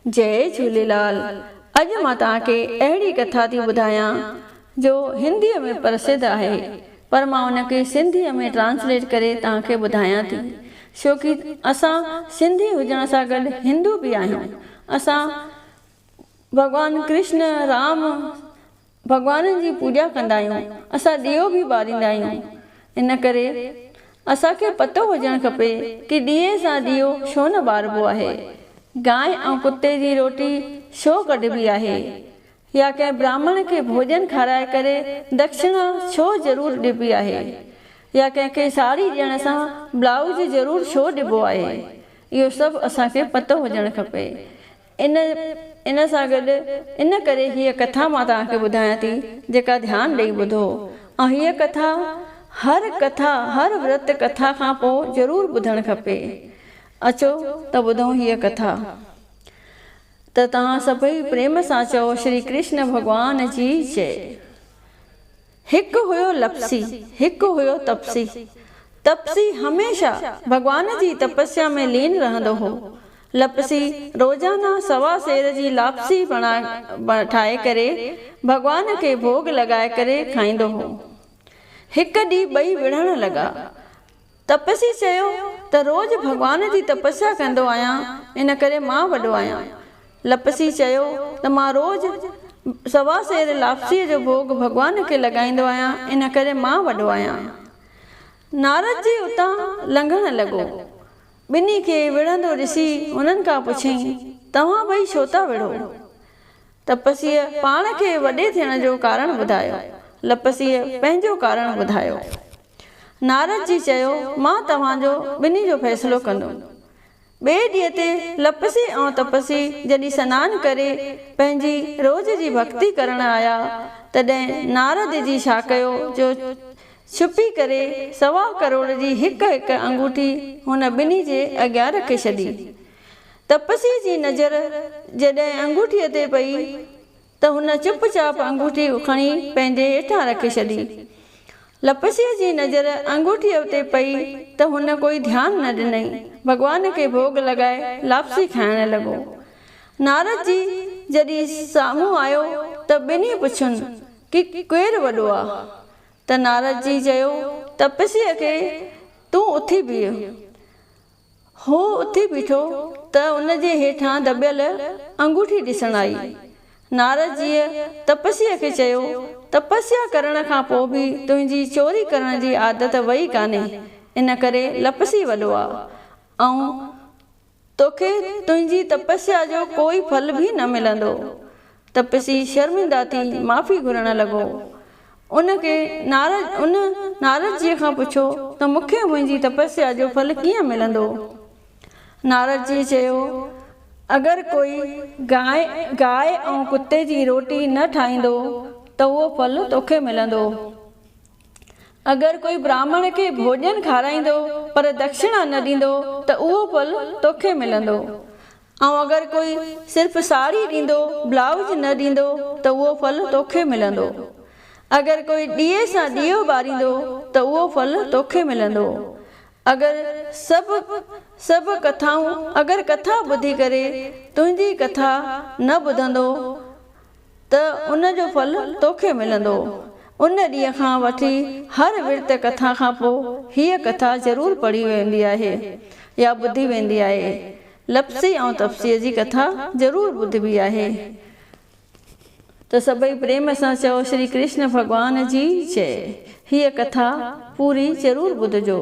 جئي جهوليلال اڄ مان توهان کي اهڙي ڪٿا ٿي ٻڌايان جو هنديء ۾ پرسڌ آهي پر مان ان کي سنڌيء ۾ ٽرانسليٽ ڪري توهان کي ٻڌايان ٿي ڇو ڪي اسان سنڌي هجڻ سان گڏ هندو به آهيون اسان ڀڳوان ڪرشن رام ڀڳوانن جي پوڄا ڪندا آهيون، اسان ڏيئو به ٻاريندا آهيون، ان ڪري اسان کي پتو هجڻ کپي ڪي ڏيئي سان ڏيئو ڇو نه ٻاربو آهي، گانء ۽ ڪتي جي روٽي ڇو ڪڍبي آهي يا ڪنهن براهمڻ کي ڀوڄن کارائي ڪري دکشڻا ڇو ضرور ڏبي آهي يا ڪنهن کي ساڙهي ڏيڻ سان بلائوز ضرور ڇو ڏبو آهي، اهو سڀ اسان کي پتو هجڻ کپي. ان ان سان گڏ ان ڪري هيء ڪٿا مان توهان کي ٻڌايان ٿي، جيڪا ڌيان ڏيئي ٻڌو ۽ هيء ڪٿا هر ڪٿا هر ورت ڪٿا کان پوء ضرور ٻڌڻ کپي. اچو ته ٻڌون هيء ڪٿا. ته توهان سڀئي پريم سان چئو شري ڪرشن ڀڳوان جي جئي. هڪ هيو لپسي، هڪ هيو تپسي. تپسي هميشه ڀڳوان جي تپسيا ۾ لين رهندو هو. لپسي روزانه سوا سير جي لاپسي ٺاهي ڪري ڀڳوان کي ڀوڳ لڳائي ڪري کائيندو هو. هڪ ڏينهن ٻئي وڙهڻ لڳا. تپسي چيو ته روز ڀڳوان جي تپسيا ڪندو آهيان ان ڪري مان وڏو آهيان. لپسي چيو ته مان روز سوا سير لاپسيء جو ڀوڳ ڀڳوان کي لڳائيندو آهيان ان ڪري مان وڏو آهيان. نارد جي اتان لنگهڻ لڳو. ٻنهي کي وڙهندو ڏسي هنن کان پڇيائين، توهان ٻئي ڇو ٿا وڙهو؟ تپسيء پاڻ کي وڏي ٿيڻ جو ڪارڻ ٻڌايو. لپسيء پنهنجو ڪارڻ ٻڌايو. نارد جي چيو، مان توهان جو ٻنهي جو فيصلو ڪندم. ٻئي ڏينهن تي لپسي ۽ تپسي جڏهن سنان ڪري پنهنجي روز جي ڀڳتي ڪرڻ آيا، تڏهن نارد جي ڇا ڪيو جو ڇپي ڪري سوا ڪروڙ جي هڪ هڪ انگوٺي هن ٻنهي جي اڳيان رکي ڇڏي. تپسيء جي نظر جڏهن انگوٺيء تي پئي ته هن چپ چاپ انگوٺي کڻي پنهنجي هيٺان رکي ڇڏي. لپسيء جي نظر انگوٺيء تي پئي ته هن ڪوئي ڌيان نه ڏنئي، ڀڳوان کي ڀوڳ لڳائي لاپسي کائڻ لڳو. نارد جي جڏهن سامهون آيو ته ٻنهي پڇين ڪي ڪير وڏو آ؟ ته نارد جي چيو، تپسيء کي تون اٿي بيهه. هو اٿي بيٺو ته ان جي هيٺان دٻيل انگوٺي ڏسڻ آئي. نارد جيء تپسيء کي چيو، تپسيا ڪرڻ کان پوء به تنهنجي چوري ڪرڻ جي عادت وئي ڪانهي، ان ڪري لپسي وڏو آ ۽ توکي تنهنجي تپسيا جو ڪوئي ڦل به نه ملندو. تپسي شرمنده ٿي معافي گهرڻ لڳو. ان کي نارد ان نارد جيء کان پڇيو ته مون کي منهنجي تپسيا جو ڦل ڪيئن ملندو؟ نارد جيء چيو، اگر ڪوئي گانء گاء ۽ ڪتي جي روٽي نه ٺاهيندو ته اهو ڦل توکي ملندو. اگر ڪوئي براهمڻ کي ڀوڄن کارائيندو پر دکشڻا نه ڏيندو ته اهو ڦل توکي ملندو. ۽ اگر ڪوئي صرف ساڙهي ڏيندو بلائوز نه ڏيندو ته اهو ڦل توکي ملندو. اگر ڪوئي ڏيئي سان ڏيئو ٻاريندو ته اهو ڦل توکي ملندو. اگر سڀ سڀ ڪٿائون اگر ڪٿا ٻڌي ڪري تنهنجي ڪٿا نه ٻڌندو ته ان جو ڦل توکي ملندو. ان ڏينهن کان وٺي هر ورت ڪٿا کان پوء هيء ڪٿا ضرور پڙهي ويندي آهي يا ٻڌي ويندي آهي. لپسي ۽ تپسيء جي ڪٿا ضرور ٻڌبي آهي. ته سڀئي پريم سان چئو شري ڪرشن ڀڳوان جي جئي. هيء ڪٿا پوري ضرور ٻڌجو.